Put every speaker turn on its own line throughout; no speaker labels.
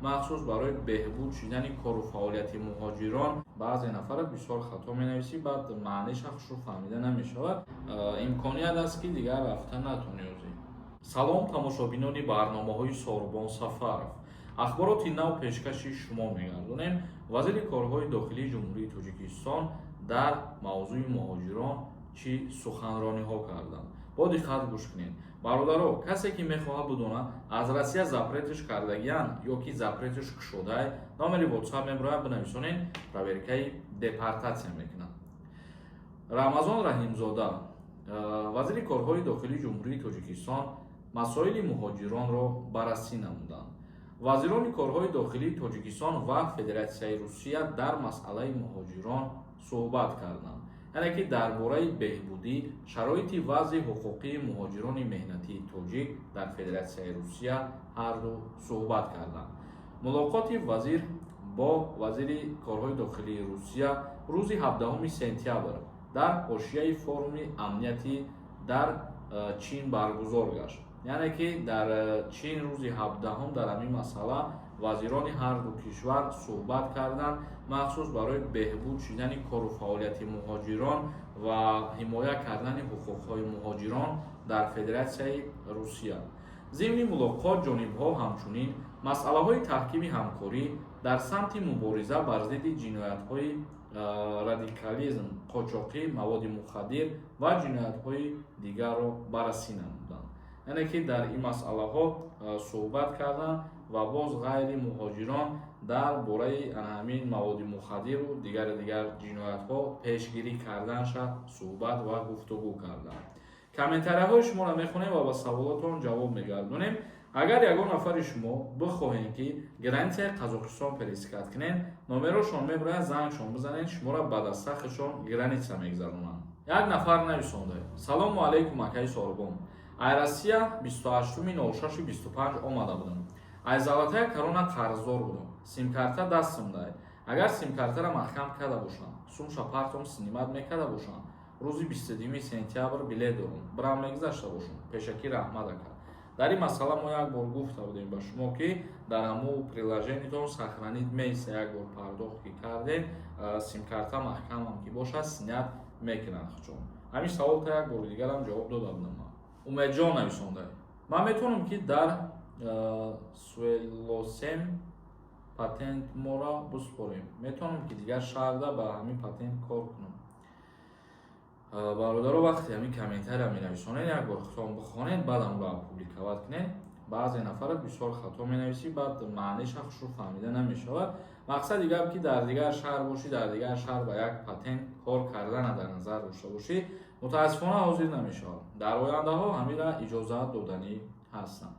Махсус барои беҳбуд шудани кору фаъолияти муҳоҷирон. Баъзе нафара бисёр хато менависӣ, баъд маъниша хушрӯ фаҳмида намешавад. Имконият аст, ки дигар рафта натонӣ озӣ. Салом, тамошобинони барномаҳои Сорбон Сафаров. Ахбороти нав пешкаши шумо мегардонем. Вазири корҳои дохилии Ҷумҳурии Тоҷикистон дар мавзӯи муҳоҷирон чӣ суханрониҳо карданд, бо диққат гӯш кунед. Бародаро, касе ки мехоҳад бидонад, аз Россия запретш кардагиянд ё ки запретш кушодай, номери WhatsApp мебирояд, бинависонед, проверкаи депортатсия мекунад. Рамазон Раҳимзода, вазири корҳои дохилии Ҷумҳурии Тоҷикистон, масоили муҳоҷиронро баррасӣ намуданд. Вазирони корҳои дохилии Тоҷикистон ва Федератсияи Русия дар масъалаи муҳоҷирон суҳбат карданд, яъне ки дар бораи беҳбудӣ шароити вазъи ҳуқуқии муҳоҷирони меҳнатии тоҷик дар Федератсияи Русия ҳарду суҳбат карданд. Мулоқоти вазир бо вазири корҳои дохилии Русия рӯзи 17 сентябр дар ҳошияи форуми амниятӣ дар Чин баргузор гашт, яъне ки дар Чин рӯзи 17 дар ҳамин масъала вазирони ҳарду кишвар суҳбат карданд, махсус барои беҳбуд шудани кору фаъолияти муҳоҷирон ва ҳимоя кардани ҳуқуқҳои муҳоҷирон дар Федератсияи Русия. Зимни мулоқот ҷонибҳо ҳамчунин масъалаҳои таҳкими ҳамкорӣ дар самти мубориза бар зидди ҷиноятҳои радикализм, қочоқи маводи мухаддир ва ҷиноятҳои дигарро баррасӣ намуданд, яъне ки дар ин масъалаҳо суҳбат карданд ва боз ғайри муҳоҷирон дар бораи ҳамин маводи мухаддиру дигари дигар ҷиноятҳо пешгирӣ карданша суҳбат ва гуфтугӯ карданд. Комментарияҳои шуморо мехонем ва ба саволотон ҷавоб мегардонем. Агар ягон нафари шумо бихоҳем, ки границаи Қазоқистон пересекать кунед, номерошон мебирояд, зангшон бизанед, шуморо ба дастахашон граница мегзаронанд. Як нафар нависонда: «Салому алайкум, акаи Сорбон. Ай Россия 28.06.25 омада будам. Ай Золотая Корона қарздор будам. Симкарта дастам дай. Агар симкартаро маҳкам карда бошанд, сумша партом, снимать мекарда бошанд, рӯзи 22 сентябр билет дорум, бирам мегузашта бошум. Пешакӣ раҳмат, ака». Дар ин масъала мо як бор гуфта будем ба шумо, ки дар ҳамун приложениятон сохранить меиста. Як бор пардохт ки кардем, симкарта маҳкамам ки бошад, снять мекунанд хучон. Ҳамин саволта як бори дигарам ҷавоб дода будам ман. Умедҷон нависонда: «Ман метавонам, ки дар Суэлосем патент моро биспорем? Метавонам, ки дигар шаҳрда ба ҳамин патент кор кунам?» Бародаро, вақте ҳамин комментария менависонед, як бор худтон бихонед, баъд амро опубликовать кунед. Баъзе нафара бисёр хато менависӣ, баъд маъниша хушрӯ фаҳмида намешавад. Мақсади гап, ки дар дигар шаҳр бошӣ, дар дигар шаҳр ба як патент кор кардана дар назар дошта бошӣ, мутаассифона, ҳозир намешавад. Дар ояндаҳо ҳамира иҷозат доданӣ ҳастанд.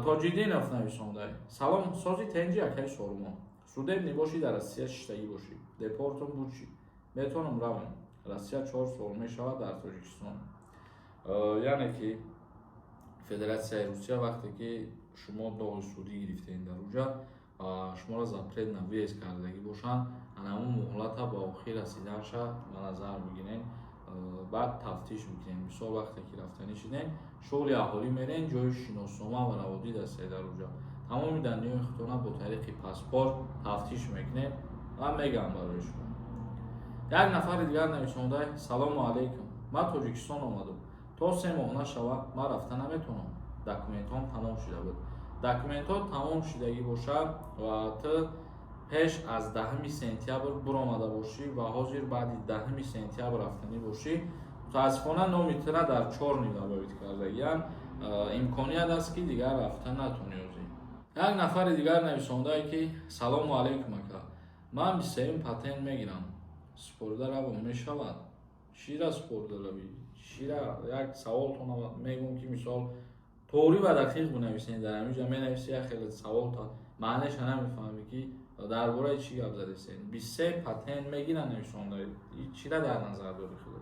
Тоҷиддинов нависонда: «Салом, сози тенҷи, акаи Сорумон. Судебный бошӣ, дар Россия шиштагӣ бошӣ, депортум буд чӣ? Метавонам равам Россия? 4 сол мешавад, дар Тоҷикистон». Яъне ки Федератсияи Русия вақте ки шумо доғи судӣ гирифтаед, дар уҷа шуморо запрет на въезд кардагӣ бошанд, анамун муҳлата ба охир расиданша ба назар бигирен, баъд тафтиш бикунед. Мисол, вақте ки рафтанӣ шидем, шуғли аҳолӣ мерен, ҷои шиноснома ва раводид астед, дар уҷа тамоми данныеи худтона бо тариқи паспорт тафтиш мекунед ва мегӯям барои шумо. Як нафари дигар нависонда: «Салому алайкум, ман Тоҷикистон омадам, то 3 моҳ нашавад, ман рафта наметавонам, документҳом тамом шуда буд». Документҳо тамом шудагӣ бошад ва ту пеш аз 10 сентябр буромада бошӣ ва ҳозир баъди 10 сентябр рафтанӣ бошӣ, мутаассифона, номи тура дар чёрный добавить кардагиянд. Имконият аст, ки дигар рафта натонӣ озӣ. Як нафари дигар нависондае, ки «Салому алайкум, ака, ман 23-юм патент мегирам, супорида равон мешавад?» Чира супорида равӣ? Чира? Як саволтон мегӯм, ки мисол тоғрӣ ва дақиқ бинависед. Дар ҳамин ҷа менависи, як хеле саволта маънеша намефаҳмӣ, ки дар бораи чӣ гап задесед. 23 патент мегирам нависонда, чира дар назар дорӣ худо?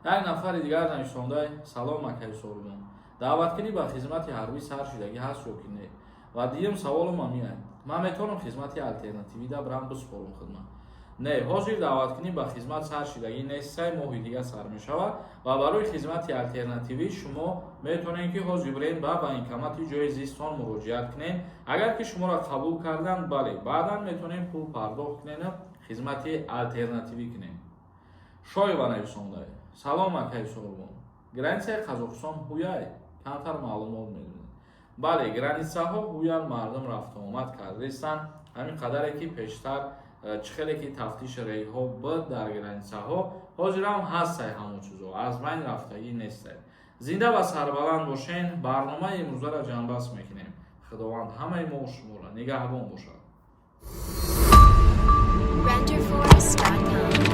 Як нафари дигар нависонда: «Салом, акаи Сорумон, даъваткунӣ ба хизмати ҳарбӣ сар шудагӣ ҳаст ё ки не? Ва дуюм саволум ҳамиай: ман метавонам хизмати алтернативида бирам, биспорум хидмат?» Не, ҳозир даъваткунӣ ба хизмат сар шидагӣ нест, 3 моҳи дига сар мешавад. Ва барои хизмати алтернативӣ шумо метавонед, ки ҳозир бирен, ба военкомати ҷои зистон муроҷиат кунед. Агар ки шуморо қабул карданд, бале, баъдан метавонед пул пардохт кунеду хизмати алтернативӣ кунед. Шоева нависонда: «Салом, акаи Сорбон, границаи Қазоқистон ҳуяй, камтар маълумот медонед?» Бале, границаҳо ҳуян, мардум рафтуомад кардаистанд. Ҳамин қадаре ки пештар чӣ хеле ки тафтиши рейдҳо буд дар границаҳо, ҳозирам ҳастай, ҳамон чизо аз байн рафтагӣ нестай. Зинда ва сарбаланд бошен. Барномаи имрӯзаро ҷамъбаст мекунем. Худованд ҳамаи мо шуморо нигаҳбон бошад.
Renderforest.com.